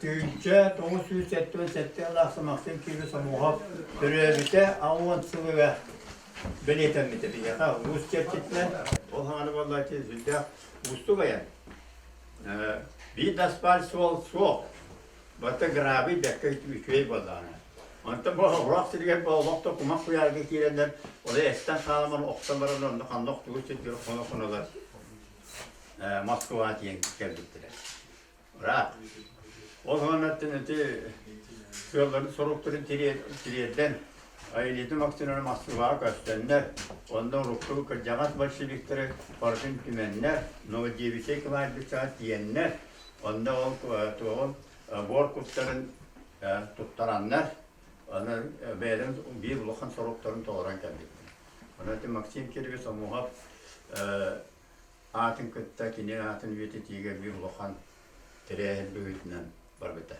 1977 сыллаах Максим Кириллович Сомоҕоһов төрөөбүтэ 80 сылыгар бэлиэтэммитэ биһиэхэ улуус чэрчитинэн. Ол хаҥаны буоллааччы сүрдээх уустук айан. Биир да асфальт суол суох. Барыта гравий бэркэ үчүгэй буоллаҕына. Онтон бу оҕуруох сиригэр бу олох да кумах куйаарга киирэннэр, оле эстэн хаалан охсон баран онно ханна охтубут сирдэр хоно-хонолор Москваҕа тиийэн кэлбиттэрэ. Ыраах. Ол уоннаттан ити сыалларын соруктарын тириэрдэн Аэлита Максимовна Москваҕа көстөннөр, онно урукку кырдьаҕас большевиктары барытын түмэннэр, Новодевичьей кладбищеҕа тиийэннэр, онно ол туоҕун буор куттарын туттараннар, аны бэйэлэрин биир улахан соруктарын толорон кэлбиттэр. Онон ити Максим Кириллович Омуһов аатын кытта кини аатын үйэтитиигэ биир улахан тэрээһин быһыытынан барбыта.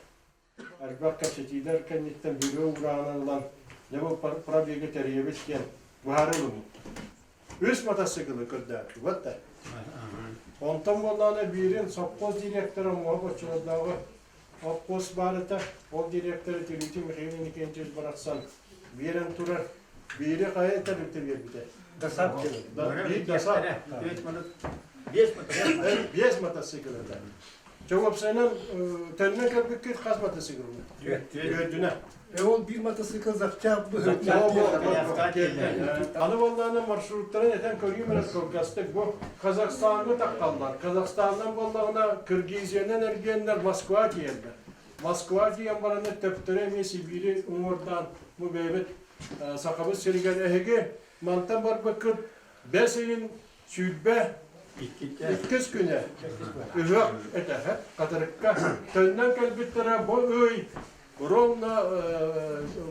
Элбэх кэпсэтиилэр кэнниттэн бюро уурааҕынан ылан, дьэ бу пробегы тэрийэбит диэн быһаарыы ылыммыппыт. Үс мотоциклы көрдөөтүбэт да. Онтон буоллаҕына биирин сопхуос директора Муоһа оччолордооҕу обхоз баар этэ. Ол директора Тиритин Михаил Иннокентьевич барахсан биэрэн турар. Биири хайа тэрилтэ биэрбитэ? Досап Биир досап. Биэс мотоцикл этэ. Чэ уопсайынан төннөн кэлбиккит хас мотоциклына? Түөрдүнэ. Ол биир мотоцикл запчаах Аны буоллаҕына маршруттарын этэн көрүүм эрэ кылгастык. Бу Казахстаҥҥа таххаллар. Казахстаннан буоллаҕына Киргизиянан эргиэннэр Москва тиийэллэр. Москва тиийэн бараннар төптөрө эмиэ Сибиири уҥуордаан бу бэйэбит Сахабыт сиригэр эһиги мантан барбыккыт бэс ыйын 22-ис күнэ ыһыах этэ Хатырыкка төннөн кэлбиттэрэ бу ый ровно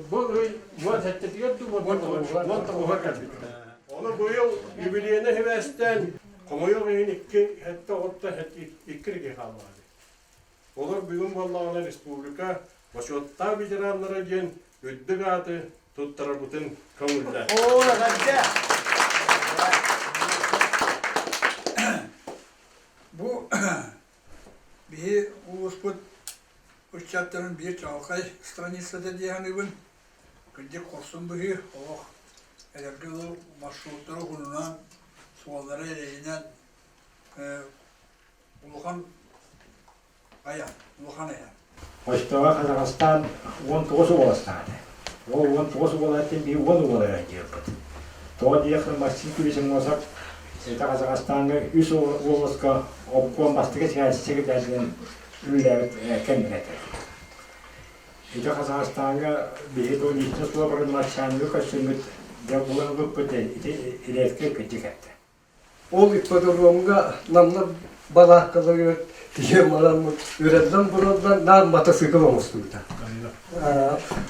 бу ый 17-тигэр дуу 19-угар кэлбиттэр. Ону быйыл юбилейнай сибээстээн хомойуох иһин икки сэттэ оҕотто икки эрэ хааллаҕа. Олор бүгүн буоллаҕына республика бочуоттаах ветераннара диэн үрдүк ааты туттарарбытын көҥүллэр. Бу биһи улууспут ыччаттарын биир чаҕылхай страницата дии саныыбын. Кырдьык хорсун быһыы, олох эдэргэ дылы маршруттары уһунунан, суоллары эрэйинэн Улахан айан, улахан айан. Оччоҕо Казахстан 19 уоластаах этэ. Ол 19 уола этим биир 10 уола эрэ диэбит. Тоҕо диэххэ Максим Кирисимосов это Казахстаҥҥа үс уоласка обком бастакы секретарынан үлэлээбит кэмнэр этэ. Ити Казахстаҥҥа биһи то лично суобарын Марсианга көрсүммүт дьэ булан ылбыппыт ити редкэй кырдьык этэ. Ол ипподромҥа намнар балааккаларыгар тиийэн бараммыт үрэллэн бураллан наар матасыыкыл оҥостубута.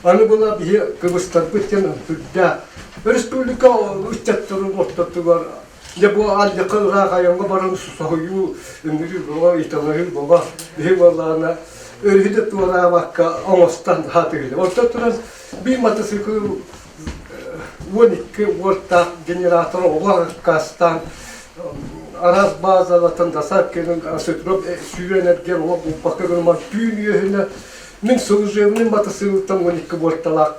Аны була биһи кыбыстарбыт диэн үрдээх республика ыччаттарын ортотугар дьэ бу алдьархай ыраах айаҥҥа баран соһуйуу үҥүрүү бөҕө ыйталаһыы бөҕө биһи буоллаҕына өрүһү да туораабакка оҥостон хаатыгыйда. Оттон туран биир матасыыкыл 12 уоттаах генератор оҕо аккаастаан араас базалартан досадкинын осетроп сүүрэн эргиэн олох булбакка гыныман түүн үөһүнэ мин служебный матасыылыттан 12 буорталаах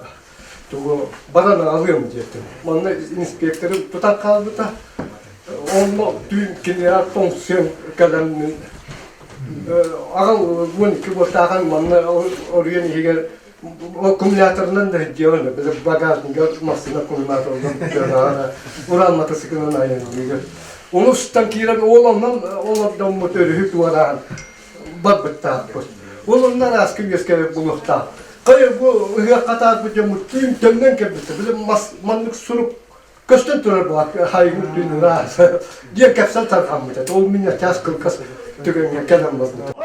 тугу баран аҕалыам диэтим. Манна инспекторым тутан хаалбыта. Онно түүн генератор тоҥсуйан кэлэн мин аҕал 12 буортаахан манна оруйан иһигэр аккумуляторынан да сылдьыаҕын били багажнигар массыына аккумуляторынан уран матасыкынан айанныыгар ону устан киирэн ол онон олордоммут өрүһү туораан барбыттаахпыт ол онно арааска үөскээбит булуохтаах хайа бу ыһыахха атаарбыт дьоммут түүн төннөн кэлбиттэр били мас маннык сурук көстөн турар буолаат хайгыр түүн ыраас диэн кэпсэл тарҕаммыт ол мин чаас кылгас түгэҥҥэ кэлэн барбыт.